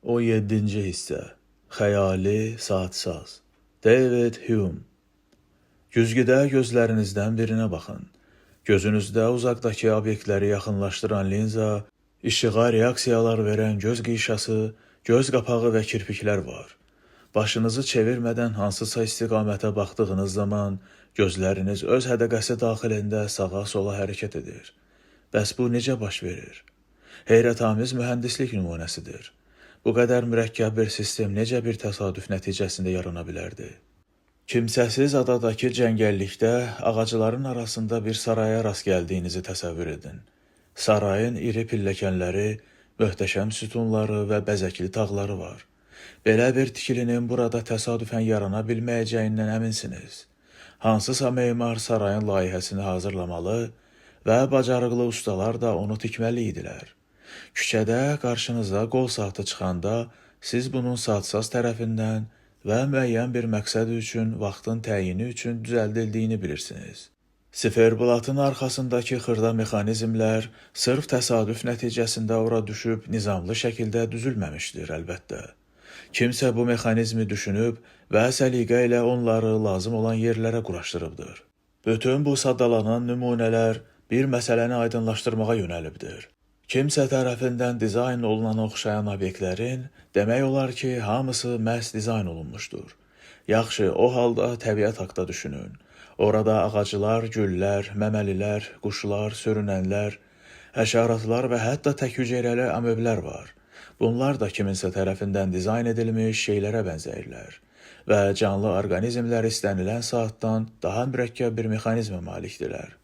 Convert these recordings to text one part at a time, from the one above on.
17-ci hissə. Xəyali saatsaz. David Hume. Güzgüdə gözlərinizdən birinə baxın. Gözünüzdə uzaqdakı obyektləri yaxınlaşdıran linza, işığa reaksiyalar verən göz qişası, göz qapağı və kirpiklər var. Başınızı çevirmədən hansısa istiqamətə baxdığınız zaman gözləriniz öz hədəqəsi daxilində sağa-sola hərəkət edir. Bəs bu necə baş verir? Heyrətamiz mühəndislik nümunəsidir. Bu qədər mürəkkəb bir sistem necə bir təsadüf nəticəsində yarana bilərdi? Kimsəsiz adadakı cəngəllikdə ağacların arasında bir saraya rast gəldiyinizi təsəvvür edin. Sarayın iri pilləkənləri, möhtəşəm sütunları və bəzəkli tağları var. Belə bir tikilinin burada təsadüfən yarana bilməyəcəyindən əminsiniz. Hansısa memar sarayın layihəsini hazırlamalı və bacarıqlı ustalar da onu tikməli idilər. Küçədə qarşınıza qol saatı çıxanda siz bunun saatsaz tərəfindən və müəyyən bir məqsəd üçün vaxtın təyini üçün düzəldildiyini bilirsiniz. Siferblatın arxasındakı xırda mexanizmlər sırf təsadüf nəticəsində ora düşüb nizamlı şəkildə düzülməmişdir əlbəttə. Kimsə bu mexanizmi düşünüb və səliqə ilə onları lazım olan yerlərə quraşdırıbdır. Bütün bu sadalanan nümunələr bir məsələni aydınlaşdırmağa yönəlibdir. Kimsə tərəfindən dizayn olunana oxşayan obyektlərin demək olar ki, hamısı məhz dizayn olunmuşdur. Yaxşı, o halda təbiət haqda düşünün. Orada ağaclar, güllər, məməlilər, quşlar, sürünənlər, həşəratlar və hətta tək hüceyrəli amöblər var. Bunlar da kiminsə tərəfindən dizayn edilmiş şeylərə bənzəyirlər və canlı orqanizmlər istənilən saatdan daha mürəkkəb bir mexanizmə malikdirlər.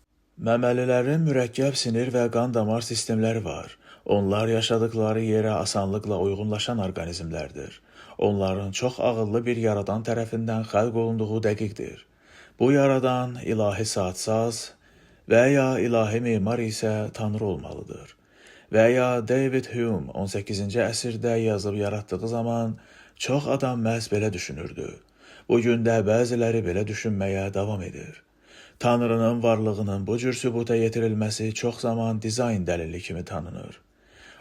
Məməlilərin mürəkkəb sinir və qan damar sistemləri var. Onlar yaşadıkları yerə asanlıqla uyğunlaşan orqanizmlərdir. Onların çox ağıllı bir yaradan tərəfindən xəlq olunduğu dəqiqdir. Bu yaradan ilahi saatsaz və ya ilahi memar isə Tanrı olmalıdır. Və ya David Hume 18-ci əsrdə yazıb yaratdığı zaman çox adam məhz belə düşünürdü. Bu gün də bəziləri belə düşünməyə davam edir. Tanrının varlığının bu cür sübuta yetirilməsi çox zaman dizayn dəlili kimi tanınır.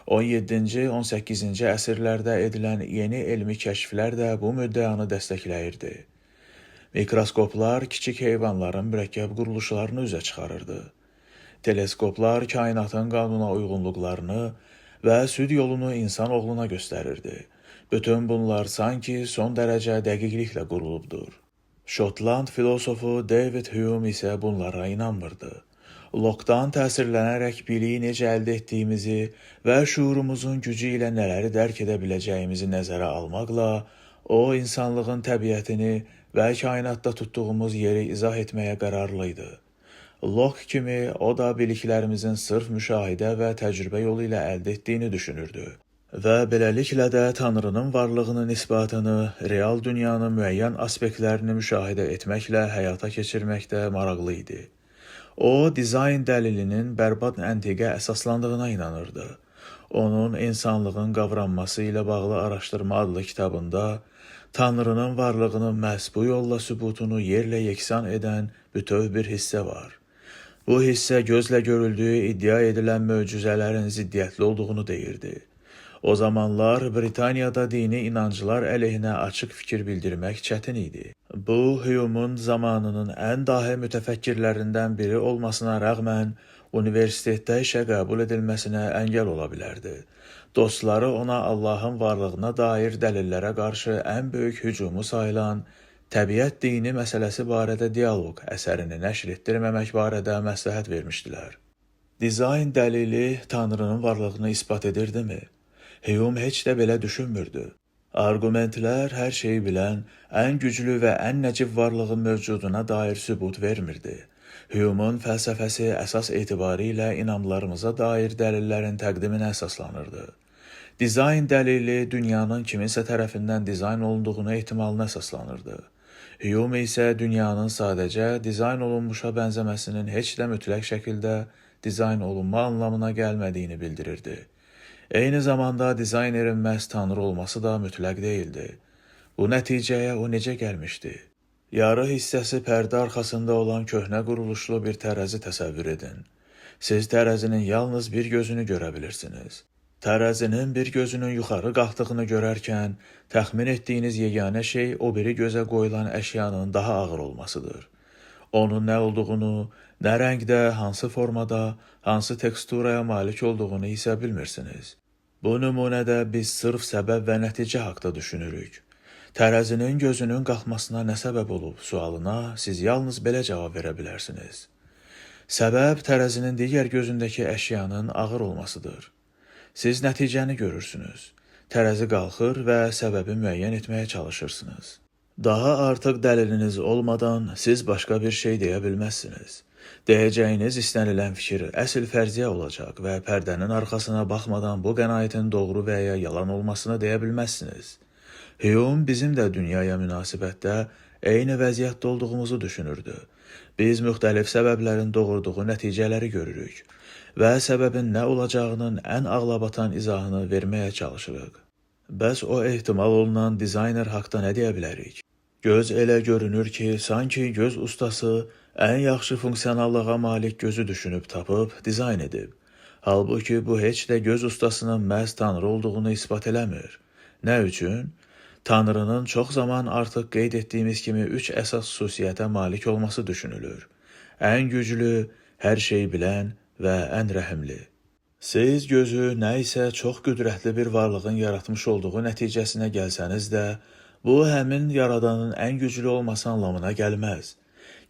17-ci, 18-ci əsrlərdə edilən yeni elmi kəşflər də bu müddəanı dəstəkləyirdi. Mikroskoplar kiçik heyvanların mürəkkəb quruluşlarını üzə çıxarırdı. Teleskoplar kainatın qanuna uyğunluqlarını və süd yolunu insan oğluna göstərirdi. Bütün bunlar sanki son dərəcə dəqiqliklə qurulubdur. Şotland filosofu David Hume isə bunlara inanmırdı. Locke'dan təsirlənərək biliyi necə əldə etdiyimizi və şuurumuzun gücü ilə nələri dərk edə biləcəyimizi nəzərə almaqla, o insanlığın təbiətini və kainatda tutduğumuz yeri izah etməyə qərarlıydı. Locke kimi o da biliklərimizin sırf müşahidə və təcrübə yolu ilə əldə etdiyini düşünürdü. Və beləliklə də Tanrının varlığının isbatını, real dünyanın müəyyən aspektlərini müşahidə etməklə həyata keçirməkdə maraqlı idi. O, dizayn dəlilinin bərbad əntiqə əsaslandığına inanırdı. Onun İnsanlığın Qavranması ilə bağlı araşdırma adlı kitabında Tanrının varlığının məhz bu yolla sübutunu yerlə yeksan edən bütöv bir hissə var. Bu hissə gözlə görüldüyü iddia edilən möcüzələrin ziddiyyətli olduğunu deyirdi. O zamanlar Britaniyada dini inanclar əleyhinə açıq fikir bildirmək çətin idi. Bu, Hume'un zamanının ən dahi mütəfəkkirlərindən biri olmasına rəğmən universitetdə işə qəbul edilməsinə əngəl ola bilərdi. Dostları ona Allahın varlığına dair dəlillərə qarşı ən böyük hücumu sayılan Təbiət dini məsələsi barədə dialoq əsərini nəşr etdirməmək barədə məsləhət vermişdilər. Dizayn dəlili Tanrının varlığını isbat edirdimi? Hume heç də belə düşünmürdü. Arqumentlər hər şeyi bilən, ən güclü və ən nəcib varlığın mövcuduna dair sübut vermirdi. Hume'un fəlsəfəsi əsas etibarilə inamlarımıza dair dəlillərin təqdiminə əsaslanırdı. Dizayn dəlili dünyanın kiminsə tərəfindən dizayn olunduğunu ehtimalına əsaslanırdı. Hume isə dünyanın sadəcə dizayn olunmuşa bənzəməsinin heç də mütləq şəkildə dizayn olunma anlamına gəlmədiyini bildirirdi. Eyni zamanda dizaynerin məhz Tanrı olması da mütləq deyildi. Bu nəticəyə o necə gəlmişdi? Yarı hissəsi pərdə arxasında olan köhnə quruluşlu bir tərəzi təsəvvür edin. Siz tərəzinin yalnız bir gözünü görə bilirsiniz. Tərəzinin bir gözünün yuxarı qalxdığını görərkən təxmin etdiyiniz yeganə şey o biri gözə qoyulan əşyanın daha ağır olmasıdır. Onun nə olduğunu, nə rəngdə, hansı formada, hansı teksturaya malik olduğunu isə bilmirsiniz. Bu nümunədə biz sırf səbəb və nəticə haqda düşünürük. Tərəzinin gözünün qalxmasına nə səbəb olub sualına siz yalnız belə cavab verə bilərsiniz. Səbəb tərəzinin digər gözündəki əşyanın ağır olmasıdır. Siz nəticəni görürsünüz. Tərəzi qalxır və səbəbi müəyyən etməyə çalışırsınız. Daha artıq dəliliniz olmadan siz başqa bir şey deyə bilməzsiniz. Deyəcəyiniz istənilən fikir əsl fərziyyə olacaq və pərdənin arxasına baxmadan bu qənaətin doğru və ya yalan olmasını deyə bilməzsiniz. Hume bizim də dünyaya münasibətdə eyni vəziyyətdə olduğumuzu düşünürdü. Biz müxtəlif səbəblərin doğurduğu nəticələri görürük və səbəbin nə olacağının ən ağlabatan izahını verməyə çalışırıq. Bəs o ehtimal olunan dizayner haqda nə deyə bilərik? Göz elə görünür ki, sanki göz ustası ən yaxşı funksionallığa malik gözü düşünüb tapıb dizayn edib. Halbuki bu heç də göz ustasının məhz Tanrı olduğunu isbat eləmir. Nə üçün? Tanrının çox zaman artıq qeyd etdiyimiz kimi üç əsas xüsusiyyətə malik olması düşünülür. Ən güclü, hər şeyi bilən və ən rəhimli. Siz gözü nə isə çox qüdrətli bir varlığın yaratmış olduğu nəticəsinə gəlsəniz də, bu həmin yaradanın ən güclü olması anlamına gəlməz.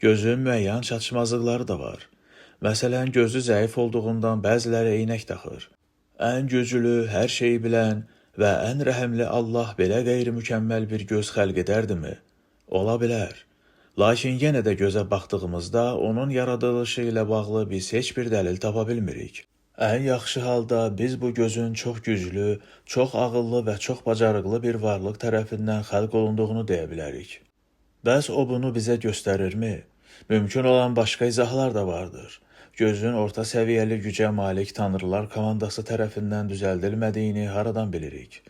Gözün müəyyən çatışmazlıqları da var. Məsələn, gözü zəif olduğundan bəziləri eynək taxır. Ən güclü, hər şeyi bilən və ən rəhimli Allah belə qeyri-mükəmməl bir göz xəlq edərdimi? Ola bilər. Lakin yenə də gözə baxdığımızda onun yaradılışı ilə bağlı biz heç bir dəlil tapa bilmirik. Ən yaxşı halda biz bu gözün çox güclü, çox ağıllı və çox bacarıqlı bir varlıq tərəfindən xəlq olunduğunu deyə bilərik. Bəs o bunu bizə göstərirmi? Mümkün olan başqa izahlar da vardır. Gözün orta səviyyəli gücə malik tanrılar komandası tərəfindən düzəldilmədiyini haradan bilirik?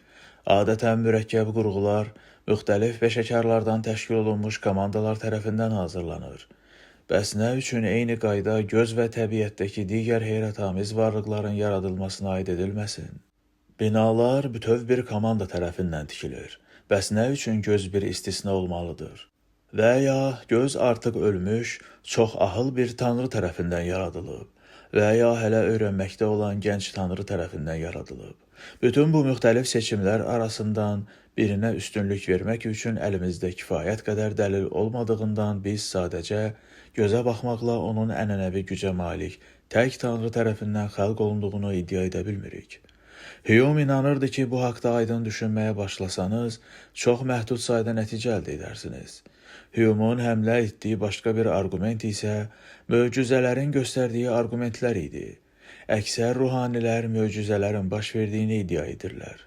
Adətən mürəkkəb qurğular müxtəlif peşəkarlardan təşkil olunmuş komandalar tərəfindən hazırlanır. Bəs nə üçün eyni qayda göz və təbiətdəki digər heyrətamiz varlıqların yaradılmasına aid edilməsin? Binalar bütöv bir komanda tərəfindən tikilir. Bəs nə üçün göz bir istisna olmalıdır? Və ya göz artıq ölmüş, çox ahıl bir tanrı tərəfindən yaradılıb və ya hələ öyrənməkdə olan gənc tanrı tərəfindən yaradılıb. Bütün bu müxtəlif seçimlər arasından birinə üstünlük vermək üçün əlimizdə kifayət qədər dəlil olmadığından biz sadəcə gözə baxmaqla onun ənənəvi gücə malik tək tanrı tərəfindən xəlq olunduğunu iddia edə bilmirik. Hume inanırdı ki, bu haqda aydın düşünməyə başlasanız, çox məhdud sayda nəticə əldə edərsiniz. Hume'un həmlə etdiyi başqa bir arqument isə möcüzələrin göstərdiyi arqumentlər idi. Əksər ruhanilər möcüzələrin baş verdiyini iddia edirlər.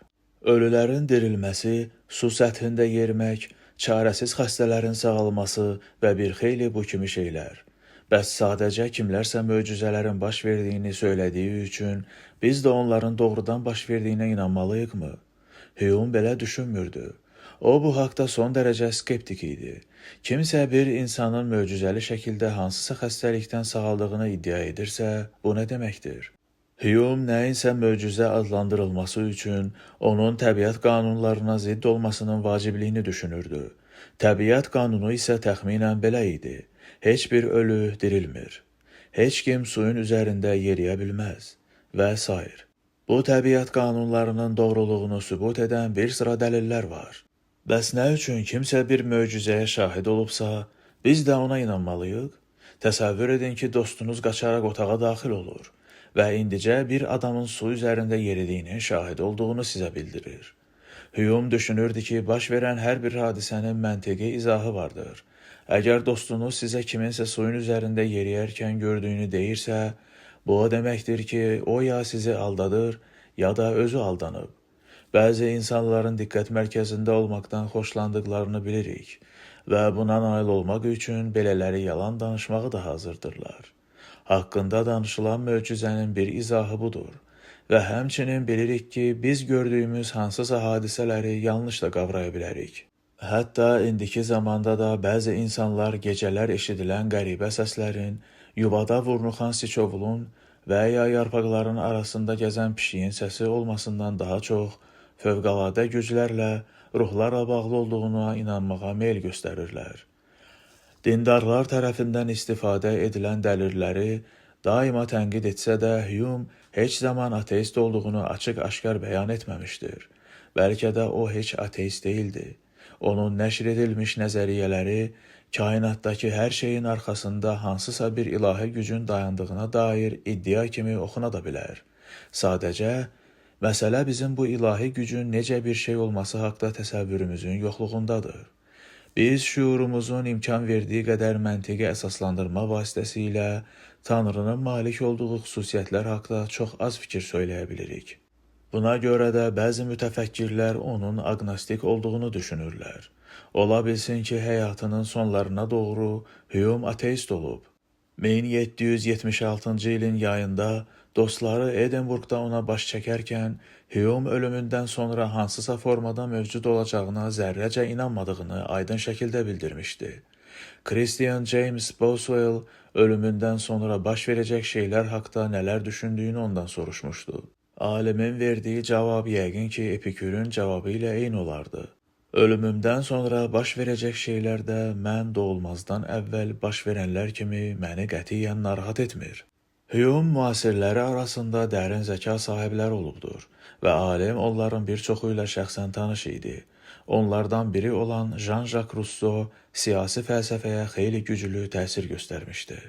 Ölülərin dirilməsi, su səthində yerimək, çarəsiz xəstələrin sağalması və bir xeyli bu kimi şeylər. Bəs sadəcə kimlərsə möcüzələrin baş verdiyini söylədiyi üçün biz də onların doğrudan baş verdiyinə inanmalıyıqmı? Hume belə düşünmürdü. O bu haqda son dərəcə skeptik idi. Kimsə bir insanın möcüzəli şəkildə hansısa xəstəlikdən sağaldığını iddia edirsə, bu nə deməkdir? Hume nəyinsə möcüzə adlandırılması üçün onun təbiət qanunlarına zidd olmasının vacibliyini düşünürdü. Təbiət qanunu isə təxminən belə idi. Heç bir ölü dirilmir. Heç kim suyun üzərində yeriyə bilməz və sair. Bu təbiət qanunlarının doğruluğunu sübut edən bir sıra dəlillər var. Bəs nə üçün kimsə bir möcüzəyə şahid olubsa, biz də ona inanmalıyıq? Təsəvvür edin ki, dostunuz qaçaraq otağa daxil olur və indicə bir adamın su üzərində yeridiyinin şahidi olduğunu sizə bildirir. Hume düşünürdü ki, baş verən hər bir hadisənin məntiqi izahı vardır. Əgər dostunuz sizə kiminsə suyun üzərində yeriyərkən gördüyünü deyirsə, bu o deməkdir ki, o ya sizi aldadır, ya da özü aldanıb. Bəzi insanların diqqət mərkəzində olmaqdan xoşlandıqlarını bilirik və buna nail olmaq üçün belələri yalan danışmağı da hazırdırlar. Haqqında danışılan möcüzənin bir izahı budur və həmçinin bilirik ki, biz gördüyümüz hansısa hadisələri yanlış da qavraya bilərik. Hətta indiki zamanda da bəzi insanlar gecələr eşidilən qəribə səslərin, yuvada vurnuxan siçovulun və ya yarpaqların arasında gəzən pişiyin səsi olmasından daha çox fövqəladə güclərlə, ruhlarla bağlı olduğuna inanmağa meyl göstərirlər. Dindarlar tərəfindən istifadə edilən dəlilləri daima tənqid etsə də, Hume heç zaman ateist olduğunu açıq-aşkar bəyan etməmişdir. Bəlkə də o heç ateist deyildi. Onun nəşr edilmiş nəzəriyyələri kainatdakı hər şeyin arxasında hansısa bir ilahi gücün dayandığına dair iddia kimi oxuna da bilər. Sadəcə, məsələ bizim bu ilahi gücün necə bir şey olması haqda təsəvvürümüzün yoxluğundadır. Biz şüurumuzun imkan verdiyi qədər məntiqi əsaslandırma vasitəsilə Tanrının malik olduğu xüsusiyyətlər haqda çox az fikir söyləyə bilirik. Buna görə də bəzi mütəfəkkirlər onun aqnostik olduğunu düşünürlər. Ola bilsin ki, həyatının sonlarına doğru Hume ateist olub. 1776-cı ilin yayında dostları Edinburqda ona baş çəkərkən Hume ölümündən sonra hansısa formada mövcud olacağına zərrəcə inanmadığını aydın şəkildə bildirmişdi. Christian James Boswell ölümündən sonra baş verəcək şeylər haqda nələr düşündüyünü ondan soruşmuşdu. Alimin verdiyi cavab yəqin ki, Epikürün cavabı ilə eyni olardı. Ölümümdən sonra baş verəcək şeylər də mən doğulmazdan əvvəl baş verənlər kimi məni qətiyyən narahat etmir. Hume müasirləri arasında dərin zəka sahibləri olubdur və alim onların bir çoxu ilə şəxsən tanış idi. Onlardan biri olan Jean-Jacques Rousseau siyasi fəlsəfəyə xeyli güclü təsir göstərmişdi.